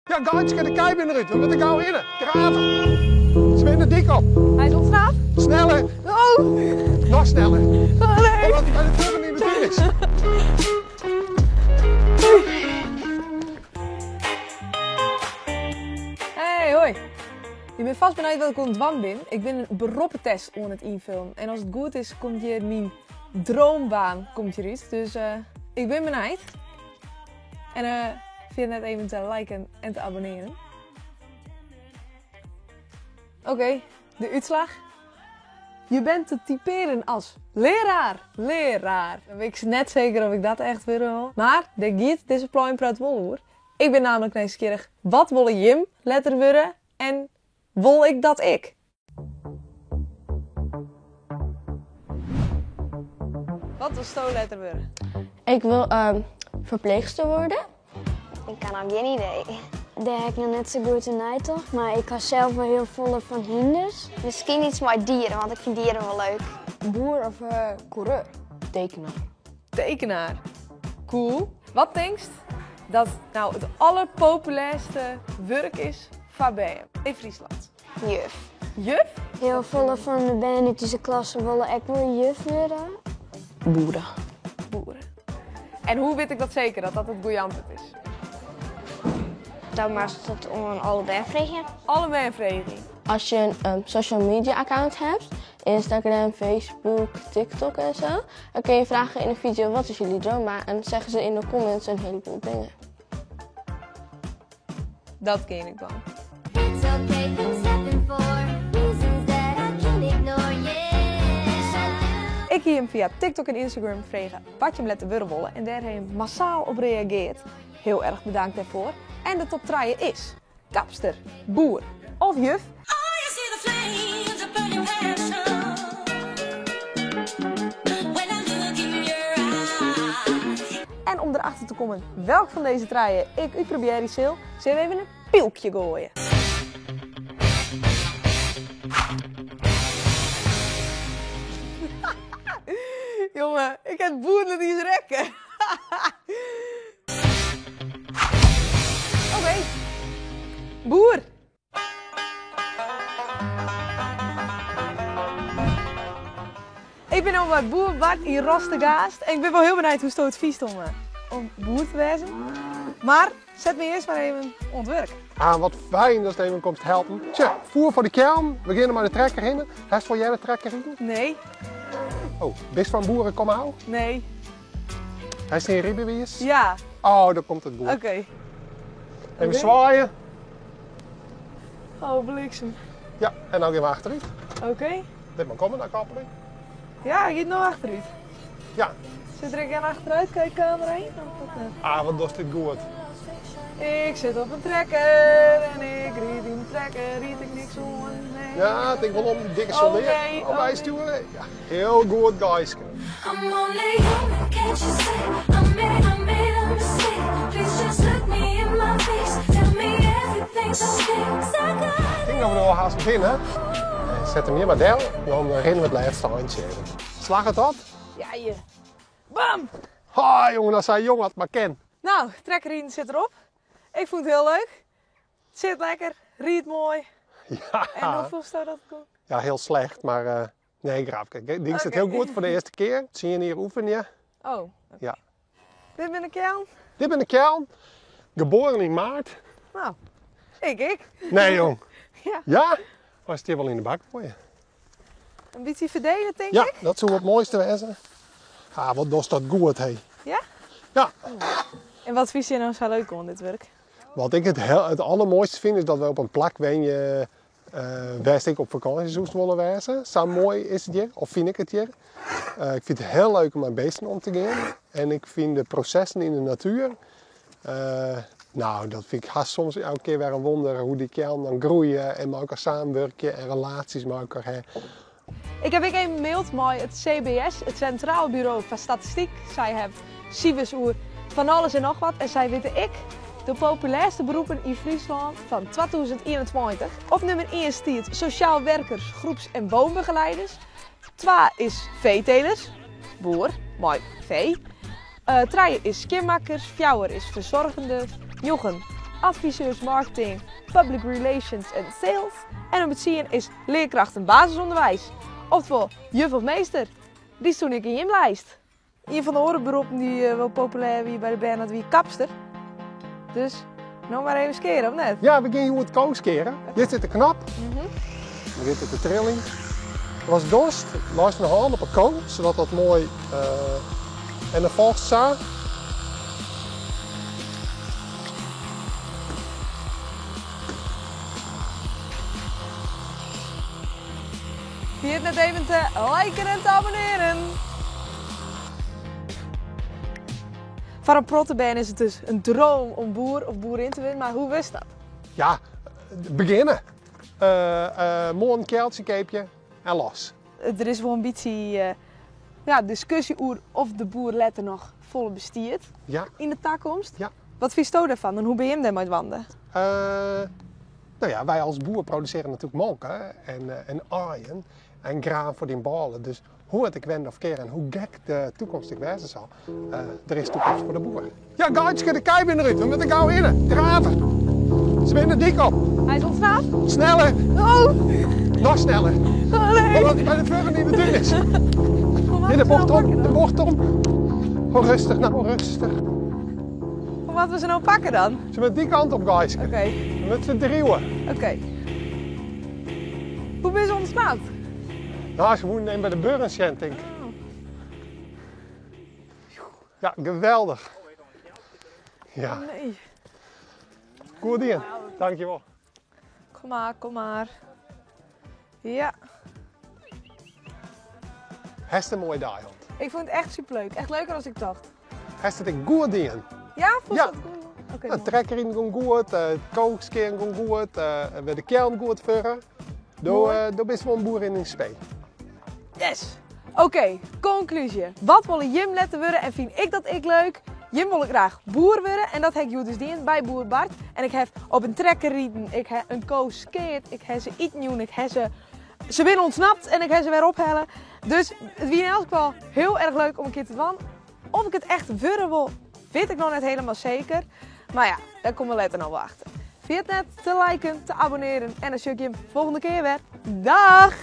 Ja, Geitske, de kij binne derút. We moatte gau hinne. Drave. Se binne de dyk op. Hy is ûntsnapt. Sneller. Oh! Noch sneller. Oh nee. Omdat hy by de turn yn de tún is. Hey, hoi. Je bent vast benijd wat ik oan it dwaan bin. Ik bin in beroppetest oan it ynfullen. En as it goed is, komt hjir myn droombaan komt hjir út. Dus uh, ik bin benijd. En uh, ferjit net even te liken en te abonnearjen. Oké, de útslach. Je bent te typeren as leraar. Leraar. Dan wit ik net seker oft ik dat echt wurde wol. Mar dêr giet dizze Pluimpraat wol oer. Ik bin namlik nijsgjirrich, wat wolle jim letter wurde en wol ik dat ek? Wat wolsto letter wurde? Ik wil ferpleechster wurde. Ik ha noch gjin idee. Dêr ha ik noch net sa goed oer neitocht, mar ik hâld sels wol hiel folle fan hynders. Miskien yts mei dieren, want ik fyn dieren wol leuk. Boer of koereur? Tekenaar. Tekenaar. Cool. Wat tinkst dat no it allerpopulêrste wurk is foar bern yn Fryslân? Juf. Juf? Hiel folle fan de bern út ús klasse wolle ek wol juf wurde. Boeren. Boeren. En hoe wit ik dat seker, dat dat it goede antwurd is? Dan moatst it oan alle bern freegje. Alle bern freegje. As je in social media account hast, Instagram, Facebook, TikTok en zo, dan kun je vragen in een video wat is jullie droombaan en dan zeggen ze in de comments een heleboel dingen. Dat kin ik dwaan. It's okay, things happen for reasons that I can't ignore. Yes, I do. Ik hie him fia TikTok en Instagram frege wat jim letter wurde wolle en dêr ha jim massaal op reagearre. Hiel erch bedankt dêrfoar. En de top trije is kapster, boer of juf. Oh, you see the flames of burning passion when I look in your eyes. En om derachter te kommen welk fan dizze trije ik útprobearje sil, sille we even in pylkje goaie. Jonge, ik ha boer net iens rekke. Oké. Boer! Ik bin no by boer Bart yn Rotstergaast en ik bin wol hiel benijd hoe'tsto it fynst om, eh, om boer te wêzen. Mar set my earst mar even oan it wurk. Ah, wat fijn datst even komst helpen. Tsja, foer foar de keallen. We geane mei de trekker hinne. Hast wol earder trekker riden? Nee. Oh, bist fan boerekomôf? Nee. Hast dyn rydbewiis? Ja. Oh, dan komt it goed. Oké. Even swaaien. Oh, bliksem. Ja, en dan gean we achterút. Oké. Lit mar komme, dan koppeling. Ja, hy giet no achterút. Ja. Sit der ek in achterutkijkkamera yn? Of wat net? Ah, wat dochst dit goed. Ik sit op in trekker en ik ried yn de trekker, ried ik niks oan. Nee. Ja, tink wol om dy dikke soldeer. Oké, Op oké. bystjoeren. Ja, hiel goed, Geiske. I'm only human, can't you see? I made, I made a mistake. Please just look me in my face. Tell me everything's okay. 'Cause I got Ik tink dat we der al haast binne. Set him hjir mar del, dan rinne we it lêste eintsje even. Slagget dat? Ja, je. Bam! Ha, jongen, dat sei jong at mar kin. No, trekkerriden sit derop. Ik fûn it hiel leuk. It sit lekker, riidt moai. Ja. En hoe fûnsto dat it gong? Ja, hiel slecht, mar eh, nee, grapke. Diest it Oké. hiel goed foar de earste kear. Tsien jier oefenje. Oh, oké. Ja. Dit binne de keallen? Dit binne de keallen. Geboren yn maart. No, ik ek. Nee, jong. Ja. Ja? Mar stiet wol yn de bak foar je. In bytsje ferdele, tink Ja, ik? dat soe it moaiste wêze. Ah, wat dochst dat goed, hé. Ja? Ja. En wat fynst no sa leuk oan dit wurk? Wat ik it allermoaiste fyn is dat we op in plak wenje wêr'tst ek op fakânsje soest wolle wêze. Sa moai is it hjir, of fyn ik it hjir. Ik fyn it hiel leuk om mei bisten om te gean. En ik fyn de prosessen yn de natuer, no, dat fyn ik hast soms elke kear wer in wonder hoe dy keallen dan groeie en mei elkoar samenwurkje en relaasjes mei elkoar ha. Ik ha ek even maild mei it CBS, it Sintraal Buro foar Statistyk. Sy hawwe sifers oer fan alles en noch wat en sy witte ek de populêrste beroepen yn Fryslân fan 2021. Op nûmer ien stiet sosjaal werkers, groeps- en woonbegeleiders. Twa is feetelers, boer mei fee. Trije is skjinmakkers, fjouwer is fersoargende, njoggen adviseurs marketing, public relations en sales. En nummer 10 is leerkrachten basisonderwijs. Oftewel, juf of meester. Dy stond ek yn jim lijst. Een van de oare beroppen die wel populêr wie by de bern, dat wie kapster. Dus, no mar even skeare, of net? Ja, we gean hjoed ko skeare. Hjir sit de knop. Hjir sit de trilling. Watst dochst, leist in hân op 'e ko, sadat dat moai en dan folgst sa. Ferjit net even te liken en te abonnearjen. Foar in protte bern is it dus in droom om boer of boerin te wurden, mar hoe wurdst dat? Ja, begjinne. Moarn in kealtsje keapje en los. Der is wol in bytsje ja, diskusje oer of de boer letter noch folle bestiet yn de takomst. Ja. Wat fynsto dêrfan en hoe bin jim dêrmei dwaande? No ja, wy as boer produsearje natuerlik molke en aaien en graan foar dyn bôle. Dus hoe it ek wende of keare en hoe gek de toekomst ek wêze sil, der is toekomst foar de boer. Ja, Geitske, de kij binne derút. We moatte gau hinne. Drave. Se binne de dyk op. Hy is ûntsnapt. Sneller. Oh. Noch sneller. Oh, nee. Omdat by de furren yn de tún is. Hoe Hier, de bocht om, de bocht om. Oh, rêstich, no, rêstich. Hoe moatte we se no pakke dan? Se moatte dy kant op, Geiske. Oké. We moatte se driuwe. Oké. Hoe binne se ûntsnapt? No, se woenen even by de buorren sjen, tink ik. Ja, geweldich. Ja. Nee. Goed dien. Dankjewol. Kom mar, kom mar. Ja. Hast in moaie dei hân. Ik fûn it echt superleuk. Echt leuker as ik tocht. Hast it ek goed dien. Ja, fûnst Ja. dat goed? Oké, De moai. trekker gong goed, it ko skearen gong goed, wer de keallen goed furre. Do, Moai. do bist wol in boerin yn spe. Yes! Oké, konklúzje. Wat wolle jim letter wurde en fyn ik dat ek leuk? Jim wolle graach boer wurde en dat ha ik hjoed dus dien by boer Bart. En ik ha op in trekker riden, ik ha in ko skeard, ik ha se iten jûn, ik ha se... Se binne ûntsnapt en ik ha se wer ophelle. Dus it wie yn elk gefal hiel erch leuk om in kear te dwaan. Of ik it echt wurde wol, wit ik noch net hielendal seker. Mar ja, dêr komme we letter noch wol achter. Ferjit net te liken, te abonnearjen en dan sjoch ik jim folgjende kear wer. Dag!